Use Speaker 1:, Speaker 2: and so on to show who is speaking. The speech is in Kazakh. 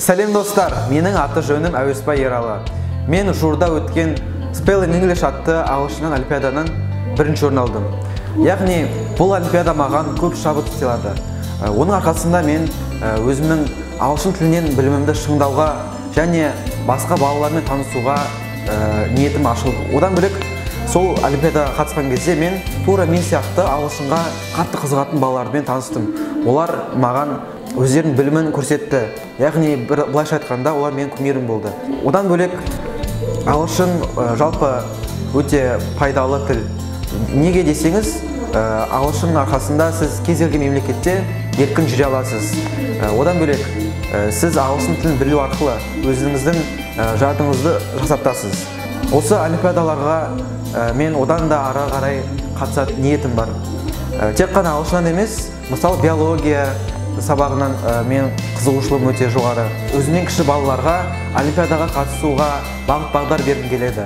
Speaker 1: Сәлем, достар! Менің аты жөнім Әуесбай Ералы. Мен жуырда өткен Spell in English атты ағылшыннан олимпиаданың бірінші орын алдым. Яғни бұл олимпиада маған көп шабыт сыйлады. Оның арқасында мен өзімнің ағылшын тілінен білімімді шыңдауға және басқа балалармен танысуға ниетім ашылды. Одан бөлек, сол олимпиадаға қатысқан кезде мен тура мен сияқты ағылшынға қатты қызығатын балалармен таныстым. Олар маған өздерінің білімін көрсетті. Яғни бір былайша айтқанда, олар менің кумирім болды. Одан бөлек, ағылшын жалпы өте пайдалы тіл. Неге десеңіз, ағылшынның арқасында сіз кез келген мемлекетте еркін жүре аласыз. Одан бөлек, сіз ағылшын тілін білу арқылы өзіңіздің жадыңызды жақсартасыз. Осы олимпиадаларға мен одан да ары қарай қатысатын ниетім бар. Тек қана ағылшыннан емес, мысалы, биология сабағынан мен қызығушылығым өте жоғары. Өзімнен кіші балаларға олимпиадаға қатысуға бағыт бағдар бергім келеді.